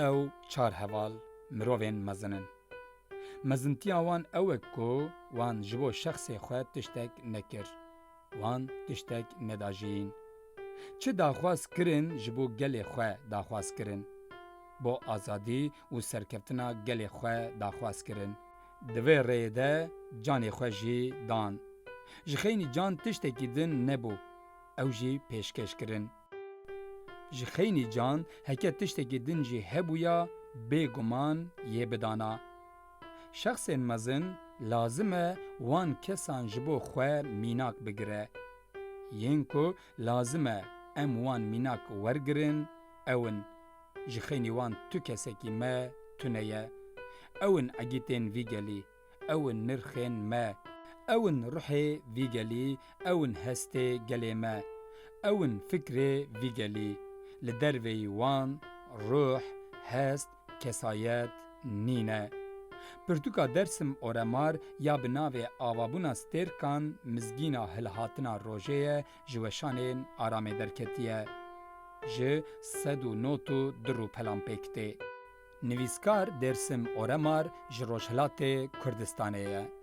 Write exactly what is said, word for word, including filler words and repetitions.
Ew çar heval mirovên mezin in. Mezintiya wan ew e ku wan ji bo şexsê xwe tiştek nekir. Wan tiştek neda jiyîn. Çi daxwaz kirin, ji bo gelê xwe daxwaz kirin. Bo azadî û serkeftina gelê xwe daxwaz kirin. Di vê rêyê de canê xwe jî dan. Ji xeynî can tiştekî din nebû. Ew jî pêşkêş kirin. Ji xeynî can heke tiştekî din jî hebûya, bêguman yê bidana. Şexsên mezin lazim e wan kesan ji bo xwe mînak bigire. Yên ku lazim e em wan mînak wergirin, ew in. Ji xeynî wan tu kesekî me tune ye. Ew in egîtên vî gelî, ew in nirxên me. Ew in ruhê vî gelî, ew in hestê gelê me. Ew in fikrê vî gelî. Li derveyî wan ruh, hest, kesayet nîne. Pirtûka Dersim Oremar ya bi navê Avabûna Stêrkan mizgîna hilhatina rojê ye ji weşanên Aramê derketiye. Ji sed û nod û du rûpelan pêk tê. Nivîskar Dêrsim Oremar ji Rojhilatê Kurdistanê ye.